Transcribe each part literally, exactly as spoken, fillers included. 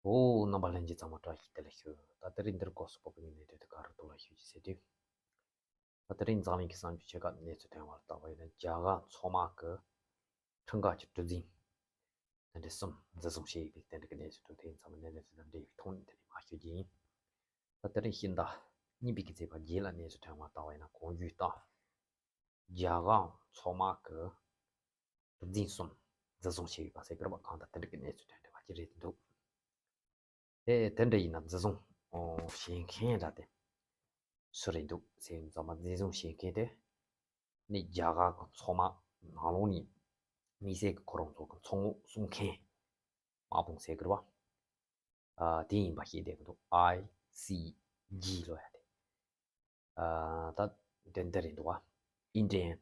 ཨོ། རྣམ་པ་ལྷན་རྒྱས་ཚང་མ་བཀྲ་ཤིས་བདེ་ལེགས་ཞུ། ད་དེ་རིང་འདིར་སྐོར་སུ་སྤོ་གི་ནས་དེ་དུ་ག་རུ་ཐུག་ལ་ཞུ་ཅི་ཟེར་དུས། ད་དེ་རིང་འཛམ་གླིང་གི་བསམ་སྤྱོད་ཆེ་ཁག་གནས་ཚུལ་ཐོན་པར་བལྟ་བ་ཡིན་ན། རྒྱ་གར་མཚོ་དམག་གི་འཕྲུལ་འགག་གི་གྲུ་གཟིངས་དེ་འདྲ་གསུམ་འཛིན་བཟུང་བྱས་ཡོད་པའི་དེ་འདྲ་གི་གནས་ཚུལ་འདུག་དེ་ཡིན་ཙང་གནས་ཚུལ་དང་འབྲེལ་བའི་ཐོག་ནས་དེ་ནས་མར་ཞུ་རྒྱུ་ཡིན། ད་དེ་རིང་ཕྱི་ཟླ་གཉིས་པའི་གི་ཚེས་པ་བརྒྱད་ལ་གནས་ཚུལ་ཐོན་པར་བལྟ་བ་ཡིན་ན། གོང་ཞུས་ལྟར་རྒྱ་གར་མཚོ་དམག་གི་གྲུ་གཟིངས་གསུམ་འཛིན་བཟུང་བྱས་ཡོད་པ་ཟེར་གི་རེད་པ། གང་ལྟར་དེ་འདྲ་གི་གནས་ཚུལ་ཐོན་བསྡད་པ་ཅིག་རེད་འདུག་དེ་དེ་འདྲ་ཡིན་ན་འཛིན་བཟུང་བྱེད་མཁན་འདྲ་དེ་སུ་རེད་འདུག་ཟེར་ཙམ་པ། འཛིན་བཟུང་བྱེད་མཁན་དེ་ནི་རྒྱ་གར་གི་མཚོ་དམག་ནང་ལོགས་ནས་དམིགས་བསལ་གྱི་ཁོ་རང་ཚོ་གི་མཚོ་ངོགས་སྲུང་མཁན་དམག་དཔུང་ཟེར་གི་རེད་པ། ཨ། དེ་ཡིན་པ་ཤེས་བསྡད་ཀྱི་འདུག་ཨའི་སི་ཇི་ལབ་ཡ་དེ། ཨ། ད་དེ་འདི་རེད་འདུག་བ། Indian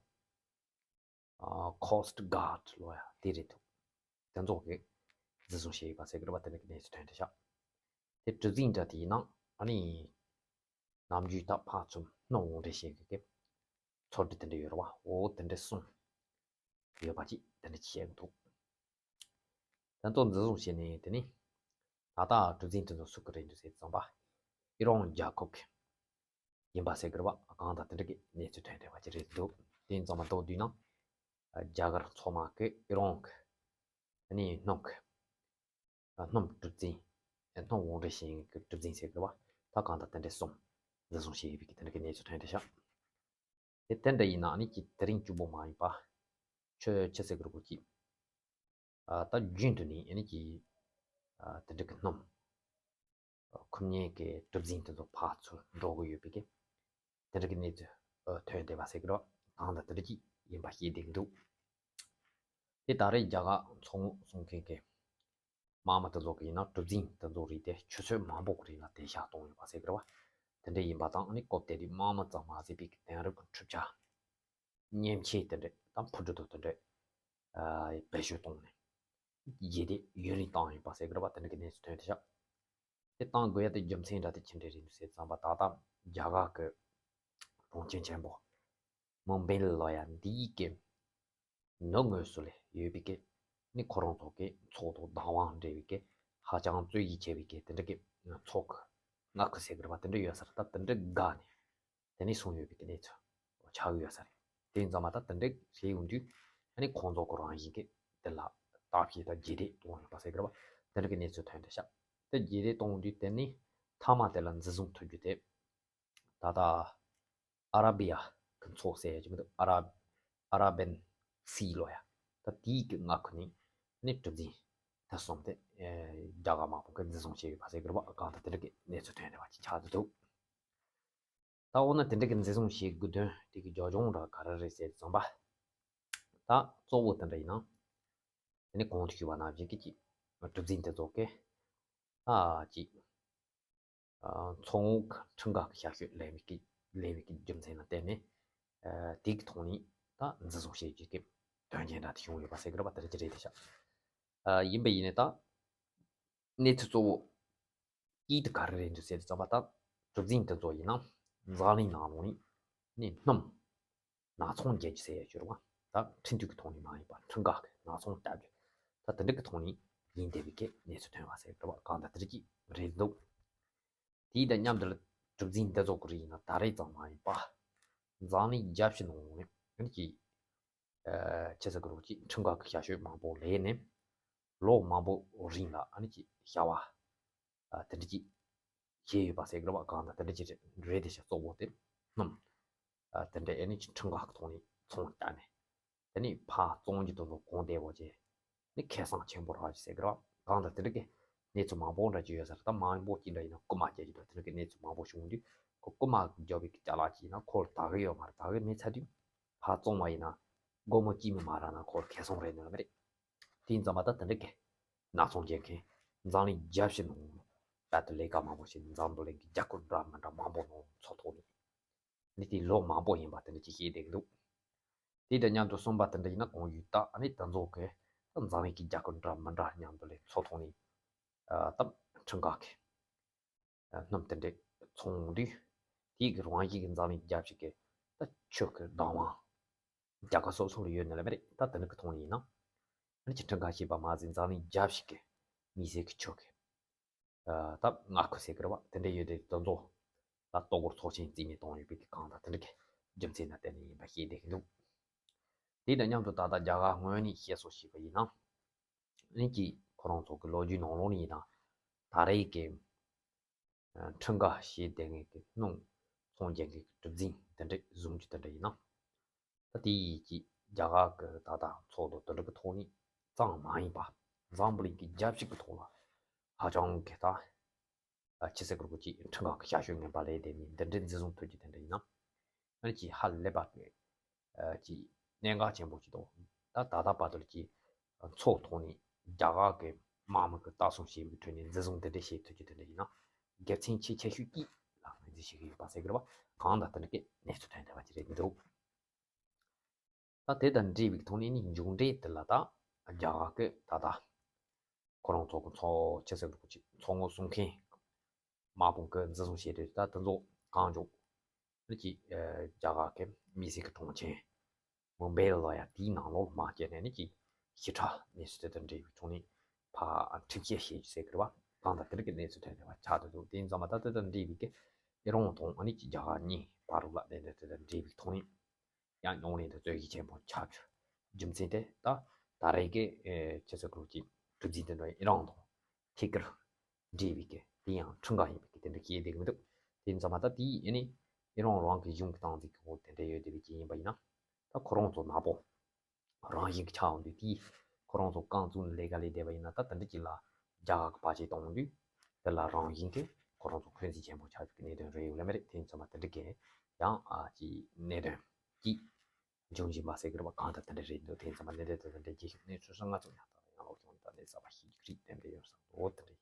Coast Guard ལབ་ཡ་དེ་རེད་འདུག་དེ་ཚོ་གིས་འཛིན་བཟུང་བྱས་ཡོད་པ་ཟེར་གི་རེད་པ། དེ་འདྲ་གི་གནས་ཚུལ་ཐོན་བསྡད་ཤག་དེ་གྲུ་གཟིངས་འདྲ་དེའི་ནང་ཨ་ནི་ནམ་རྒྱུན་ད་ཕར་ཚུར་སྣུམ་དབོར་འདྲེན་བྱེད་མཁན་གྱི་ཚོགས་སྒྲིག་དེ་འདྲ་ཡོད་རེད་པ། འོ། དེ་འདྲ་གསུམ་ཡོད་པ་ཅིག་དེ་འདྲ་བཤད་ཀྱི་འདུག་དེ་ཚོ་འཛིན་བཟུང་བྱས་ནས། དེ་ནི་ད་ལྟ་གྲུ་གཟིངས་དེ་ཚོ་སུ་གི་རེད་འདུག་ཟེར་ཙམ་པ། ཨི་རན་རྒྱལ་ཁབ་ཀྱི་ཡིན་པ་ཟེར་གི་རེད་པ། གང་ལྟར་དེ་འདྲ་གི་གནས་ཚུལ་ཐོན་བསྡད་པ་ཅིག་རེད་འདུག་དེ་ཡིན་ཙང་མ་གཏོགས་དུས་ན་རྒྱ་གར་མཚོ་དམག་གིས་ཨི་རན་གྱི་ཨ་ནི་སྣུམ་གྱི་སྣུམ་གྲུ་གཟིངས། སྣུམ་དབོར་འདྲེན་བྱེད་མཁན་གྱི་གྲུ་གཟིངས་ཟེར་གི་རེད་པ། ད་གང་ལྟར་དེ་འདྲ་གསུམ་འཛིན་བཟུང་བྱས་ཡོད་པའི་གི་དེ་འདྲ་གི་གནས་ཚུལ་ཐོན་བསྡད་ཤག་དེ་དེ་འདྲ་ཡིན་ན་ཨ་ནི་ཅིག་དེ་རིང་གཅིག་པོ་མ་ཡིན་པ། ཆུ་ཆུ་ཟེར་གི་རེད་པ་ཅིག་ཨ། ད་རྒྱུན་དུ་ནས་ཨ་ནི་ཅིག་ཨ། དེ་འདྲ་གི་སྣུམ་འཁུར་མཁན་གྱི་གྲུ་གཟིངས་དེ་ཚོ་ཕར་ཚུར་འགྲོ་གི་ཡོད་པའི་གི་དེ་འདྲ་གི་གནས་ཚུལ་ཐོན་བསྡད་པ་ཟེར་གི་རེད་པ། གང་ལྟར་དེ་འདྲ་ཅིག་ཡིན་པ་ཤེས་བསྡད་ཀྱི་འདུག་དེ་ད་རེས་རྒྱ་གར་མཚོ་ངོས་སྲུང་མཁན་གྱི་དམག་མི་དེ་ཚོ་གིས་ཡིན་ན་གྲུ་གཟིངས་དེ་ཚོ་རིགས་དེ་ཆུ་ཚོད་མང་པོ་གི་རིང་ལ་གཏན་འཇགས་བཏང་ཡོད་པ་ཟེར་གི་རེད་པ། དེ་འདྲ་ཡིན་པ་དང་ཨ་ནི་སྐབས་དེ་དུས་དམག་མི་ཙམ་མ་ཟད་པའི་གི་དེང་རབས་ཀྱི་འཕྲུལ་ཆས་མཉེན་ཆས་དེ་འདྲ་དང་འཕུར་གྲུ་དང་དེ་འདྲ་ཨ། བེད་སྤྱོད་བཏང་ནས་རྗེས་འདེད་ཡུན་རིང་བཏང་ཡོད་པ་ཟེར་གི་རེད་པ། དེ་འདྲ་གི་གནས་ཚུལ་ཐོན་བསྡད་ཤག་དེ་བཏང་དགོས་ཡ་དེ་རྒྱུ་མཚན་འདྲ་དེ་ཅི་འདྲ་རེད་འདུག་ཟེར་ཙམ་པ། ད་ལྟ་རྒྱ་གར་གྱི་གྲོང་ཁྱེར་ཆེན་པོ་མུམ་བྷེ་ལབ་ཡ་འདིའི་གི་ནུབ་ངོས་སུ་ལ་ཡོད་པའི་གི་ནི་ཁོ་རང་ཚོ་གི་མཚོ་དང་བདག་དབང་འབྲེལ་བའི་གི་ཧ་ཅང་རྩོད་གཞི་ཆེ་བའི་གི་དེ་འདྲ་གི་མཚོ་གི་མངའ་ཁུལ་ཟེར་གི་རེད་པ། དེ་འདྲ་ཡོད་ས་རེད། ད་དེ་འདྲ་བརྒལ་ནས་དེ་ནས་སོང་ཡོད་པའི་གི་གནས་ཚུལ་ཆགས་ཀྱི་ཡོད་ས་རེད། དེ་ཡིན་ཙང་མ་ད་དེ་འདྲ་བྱས་ཡོང་དུས་ཨ་ནི་ཁོང་ཚོ་གི་རང་བཞིན་གི་དེ་ལ་བརྟག་དཔྱད་དང་རྗེས་འདེད་གཏོང་ཡོད་པ་ཟེར་གི་རེད་པ། དེ་འདྲ་གི་གནས་ཚུལ་ཐོན་བསྡད་ཤག་དེ་རྗེས་འདེད་གཏོང་དུས་དེ་ནི་མཐའ་མ་དེ་ལ་འཛིན་བཟུང་ཐུབ་རྒྱུ་དེ། ད་ལྟ་ཨ་ར་བི་ཡ་གི་མཚོ་ཟེར་ཡ་ཅིག་མི་འདུག་ཨ་ར་ཨ་ར་བན་སི་ལབ་ཡ། ད་དེའི་གི་མངའ་ཁུལ་ནས་ནི་གྲུ་གཟིངས་དེ་གསུམ་དེ་ཨེ། རྒྱ་གར་དམག་དཔུང་གིས་འཛིན་བཟུང་བྱས་ཡོད་པ་ཟེར་གི་རེད་པ། གང་ལྟར་དེ་འདྲ་གི་གནས་ཚུལ་ཐོན་བསྡད་པ་ཅིག་ཆགས་བསྡད་འདུག་ད་འོ་ན་དེ་འདྲ་གི་འཛིན་བཟུང་བྱེད་དགོས་དོན་དེ་གི་རྒྱབ་ལྗོངས་འདྲ་ག་རེ་རེད་ཟེར་ཙམ་པ། ད་གཙོ་བོ་དེ་འདྲ་ཡིན་ན། དེ་ནི་གོང་དུ་ཞུས་པ་ནང་བཞིན་གི་ཅིག་གྲུ་གཟིངས་དེ་ཚོ་གི་ཨ་ཅིག་ཨ། མཚོ་ངོས་ཀྱི་འཕྲུལ་འགག་གི་ཞབས་ཞུ་ལེན་པའི་གི་ལེན་པའི་གི་རྒྱུ་མཚན་ལ་བརྟེན་ནས། ཨ། དེ་གི་ཐོག་ནས་ད་འཛིན་བཟུང་བྱེད་རྒྱུ་གི་དོན་རྐྱེན་འདྲ་དེ་བྱུང་ཡོད་པ་ཟེར་གི་རེད་པ། དེ་འདྲ་ཅིག་རེད་བསྡད་ཤག་ཨ། ཡིན་པ་ཡིན་ནའི་ད་གནས་ཚུལ་གཙོ་བོ་གཅིག་དེ་ག་རེ་རེད་འདུག་ཟེར་དུས་ཙམ་པ། ད་གྲུ་གཟིངས་དེ་ཚོ་ཡིན་ན་འཛམ་གླིང་ནང་ལོགས་ནས་ནི་སྣུམ་ནག་ཚོང་རྒྱག་རྒྱུ་ཟེར་ཡ་ཅིག་ཡོད་རེད་པ། ད་འཕྲིན་དུས་ཀྱི་ཐོག་ནས་མ་ཡིན་པ། འཕྲུལ་འགག་གི་ནག་ཚོང་རྒྱག་རྒྱུ། ད་དེ་འདྲ་གི་ཐོག་ནས་ཡིན་བསྡད་པའི་གི་གནས་ཚུལ་ཐོན་པ་ཟེར་གི་རེད་པ། གང་ལྟར་དེ་འདྲ་ཅིག་རེད་འདུག་དེ་དང་མཉམ་དུ་གྲུ་གཟིངས་འདི་ཚོ་གི་རིགས་ཡིན་ན་ད་རེས་ཙམ་མ་ཡིན་པ། འཛམ་གླིང་རྒྱལ་སྤྱིའི་ནང་ནས་ཨ་ནི་ཅིག་ཨ། ཆི་ཟེར་གི་རེད། ཅིག་འཕྲུལ་འགག་གི་ཞབས་ཞུ་མང་པོ་ལེན་ནས་ལོ་མང་པོ་རིང་ལ་ཨ་ནི་ཅིག་བྱ་བ་ཨ། དེ་འདྲ་ཅིག་བྱས་ཡོད་པ་ཟེར་གི་རེད་པ། གང་ལྟར་དེ་འདྲ་ཅིག་རེད་བསྡད་ཤག་གཙོ་བོ་དེ་སྣུམ་ཨ། དེ་འདྲ་ཨ་ནི་ཅིག་འཕྲུལ་འགག་གི་ཐོག་ནས་ཚོང་བཏང་ནས། དེ་ནས་ཕར་བཙོང་རྒྱུ་དེ་ཚོ་གོང་དེ་བོ་བྱས་ནས་ཁེ་བཟང་ཆེན་པོ་རག་རྒྱུ་ཟེར་གི་རེད་པ། གང་ལྟར་དེ་འདྲ་གི་གནས་ཚུལ་མང་པོ་འདྲ་ཅིག་ཡོད་ས་རེད། ད་མང་པོ་ཅིག་འདྲ་ཡིན་ན་རྐུ་མ་རྒྱག་རྒྱུ་དང་དེ་འདྲ་གི་གནས་ཚུལ་མང་པོ་བྱུང་དུས། ཁོ་རྐུ་མ་རྒྱག་པའི་གི་ཅ་ལག་ཅིག་ཡིན་ན་ཁོ་ལ་དག་གི་ཡོད་མ་རེད། དག་གི་མེད་ཚར་དུས་ཕར་བཙོང་བ་ཡིན་ན་སྒོར་མོ་གཅིག་མ་རག་ན་ཁོ་ལ་ཁེ་བཟང་རག་ནི་མ་རེད། དེ་ཡིན་ཙང་མ་ད་དེ་འདྲ་གི་ནག་ཚོང་རྒྱག་མཁན་འཛམ་གླིང་རྒྱལ་སྤྱིའི་ནང་ལ་རྦད་དེ་ལས་ཀ་མང་པོ་བྱས་ནས་འཛམ་བུ་གླིང་གི་རྒྱལ་ཁབ་འདྲ་མི་འདྲ་མང་པོ་ནང་མཚོ་ཐོག་ནས་ནི་དེ་ལོ་མང་པོ་ཡིན་པ་དེ་འདྲ་ཅིག་བཤད་བསྡད་ཀྱི་འདུག་དེ་དང་མཉམ་དུ་གསུམ་པ་དེ་འདྲ་ཡིན་ན་གོང་ཞུས་ལྟར་ཨ་ནི་དེ་ཚོ་གི་ད་འཛམ་གླིང་གི་རྒྱལ་ཁབ་འདྲ་མི་འདྲ་མཉམ་དུ་ལ་མཚོ་ཐོག་ནས་ཨ། ད་འཕྲུལ་འགག་གི་ཨ། སྣུམ་དེ་འདྲ་ཚོང་དུས། དེའི་གི་རང་བཞིན་གྱི་འཛམ་གླིང་རྒྱལ་སྤྱི་གི་ད་ཆུ་གི་བདག་དབང་རྒྱལ་ཁབ་སོ་སོ་ལ་ཡོད་ནི་ལ་མ་རེད། ད་དེ་འདྲ་གི་ཐོག་ནས་ཡིན་ན་ཨ་ནི་ཅིག་འཕྲུལ་འགག་བྱས་པ་མ་ཟད་འཛམ་གླིང་རྒྱལ་སྤྱི་གི་མི་སེར་གི་ཆུ་གི་ ད་མངའ་ཁུལ་ཟེར་གི་རེད་བ། དེ་འདྲ་ཡོད་དེ་དེ་ཚོ་ད་ལྟོ་གོར་ཚོགས་ཆེན་རྩིས་མེད་གཏོང་ཡོད་པའི་གི་གང་ལྟར་དེ་འདྲ་གི་རྒྱུ་མཚན་ན་བརྟེན་ནས་ཡིན་པ་ཤེས་བསྡད་ཀྱི་འདུག་དེ་དང་མཉམ་དུ་ད་ལྟ་རྒྱ་གར་ངོས་ནས་བཤད་སྲོལ་ཞིག་ཡིན་ན། ཨ་ནི་ཅིག་ཁོ་རང་ཚོ་གི་ལོ་རྒྱུས་ནང་ལོགས་ནས་ཡིན་ན་ད་རེས་ཀྱི་ཁྲིམས་འགལ་བྱས་བསྡད་མཁན་གྱི་སྣུམ་ཚོང་རྒྱག་མཁན་གྱི་གྲུ་གཟིངས་དེ་འདྲ་བཟུང་རྒྱུ་དེ་འདྲ་ཡིན་ན། ད་དེ་ཡིས་ཀྱི་རྒྱ་གར་གྱི་ད་ལྟ་ཚོགས་འདུ་དེ་འདྲ་གི་ཐོག་ནས་གཙང་མ་ཡིན་པ། འཛམ་བུ་གླིང་གི་རྒྱལ་སྤྱི་གི་ཐོག་ལ་ཧ་ཅང་གི་ད་ཕྱི་སྲིད་གུ་རུ་གྱི་ཁྲིམས་འགལ་གྱི་བྱ་སྤྱོད་ངན་པ་ལས་དེ་མིན་འདི་འདྲའི་འཛིན་བཟུང་ཐུབ་རྒྱུ་དེ་འདྲ་ཡིན་ན། ཨ་ནི་ཅིག་ཧ་ལས་པ་གི་ཅིག་གནད་འགག་ཆེན་པོ་ཅིག་འདུག་ད་ད་ལྟ་བར་དུ་ཀྱི་ཚོགས་ཐོག་ནས་རྒྱ་གར་གྱི་དམག་མི་གི་ལྟ་སྲུང་བྱེད་པའི་ཁྲོད་ནས་འཛིན་བཟུང་དེ་འདྲ་བྱེད་ཐུབ་རྒྱུ་དེ་འདྲ་ཡིན་ན། དགེ་མཚན་ཆེས་ཆེ་ཤོས་ཀྱིས་ལ་ངོས་འཛིན་བྱེད་ཀྱི་ཡོད་པ་ཟེར་གི་རེད་བ། གང་ལྟར་དེ་འདྲ་གི་གནས་ཚུལ་ཐོན་བསྡད་པ་ཅིག་རེད་འདུག་ད་དེ་དང་འབྲེལ་བའི་ཐོག་ནས་ནི་མཇུག་འབྲས་དེ་ལ་ད་རྒྱ་གར་གྱི་ད་ལྟ་ཁོ་རང་ཚོ་གི་ཚོགས་ཆེ་སེ་འགྲོ་གི་ཚོགས་ངོ་སྲུང་མཁན་དམག་དཔུང་གི་འཛིན་བཟུང་བྱས་ཏེ། ད་དེ་ཚོ་གང་མགྱོགས་ནི་ཅིག་རྒྱ་གར་གྱི་མི་སེར་གྱི་གྲོང་ཁྱེར་མུམ་བྷེ་ལ་ཡ་དེའི་ནང་ལོགས་མ་སྐྱེལ་ནས་ནི་ཅིག་ཞིབ་ཕྲ་གནས་ཚུལ་དེ་དང་འབྲེལ་བའི་ཐོག་ནས་ཕར་ཁྲིམས་བཤེར་བྱེད་རྒྱུ་ཟེར་གི་རེད་བ། གང་ལྟར་དེ་རིགས་ཀྱི་གནས་ཚུལ་ཐོན་བསྡད་པ་ཆགས་བསྡད་འདུག་དེ་ཡིན་ཙང་མ་ད་དེ་དང་འབྲེལ་བའི་གི་ཨི་རན་དང་ཨ་ནི་ཅིག་རྒྱ་གར་གཉིས་བར་ལ་གནད་དོན་དེ་དང་འབྲེལ་བའི་ཐོག་ནས། ཡང་ཉུང་ནས་དེ་རྩོད་གཞི་ཆེན་པོ་ཆགས་རྒྱུ་རྒྱུ་མཚན་དེ་ད་ད་རེས་ཀྱི་ཨེ་ཆེ་སོ་གྲོས་ཀྱི་གྲུ་འཛིན་དེ་འདྲ་ཨི་རན་དང་ཐད་ཀར་འབྲེལ་བའི་གི་དེ་ཡང་ཁྲིམས་འགལ་ཡིན་པའི་གི་དེ་འདྲ་བཤད་བསྡད་ཀྱི་མི་འདུག་དེ་ཡིན་ཙང་མ་ད་དེ་ཨ་ནི་ཨི་རན་རང་གི་གཞུང་གི་སྟངས་འཛིན་གྱི་འོག་དེ་འདྲ་ཡོད་བསྡད་པའི་རྐྱེན་ཡིན་པ་ཡིན་ན། ད་ཁོ་རང་ཚོ་ནག་པོ་རང་བཞིན་གྱི་ཆགས་འོང་དུས་དེ་ཁོ་རང་ཚོ་རྐང་བཙུགས་ནས་ལས་ཀ་ལས་བསྡད་པ་ཡིན་ན། ད་དེ་འདྲ་ཅིག་ལ་རྒྱ་གར་གྱི་བར་ཆད་གཏོང་དུས་དེ་ལ་རང་བཞིན་གྱི་ཁོ་རང་ཚོ་འཁོན་འཛིན་ཆེན་པོ་ཆགས་རྒྱུ་གི་གནད་དོན་རེད་ཡོད་ལེ་མ་རེད། དེ་ཡིན་ཙང་མ་དེ་འདྲ་གི་ཡང་ཨ་ཅིག་གནད་དོན་གྱི་འབྱུང་བཞིན་པ་ཟེར་གི་རེད་པ། གང་ལྟར་དེ་འདྲ་རེད་འདུག་དེ་ཡིན་ཙང་མ་གནད་དོན་དེ་དང་འབྲེལ་གྱི་གནས་ཚུལ་སོགས་ང་ཚོ་ཡང་ད་ཡང་ལོག་ཀྱང་ད་ནས་གསར་པ་ཞིག་རིགས་དེ་འདྲ་ཡོད་བསམ་འདུག་དེ་འདྲ།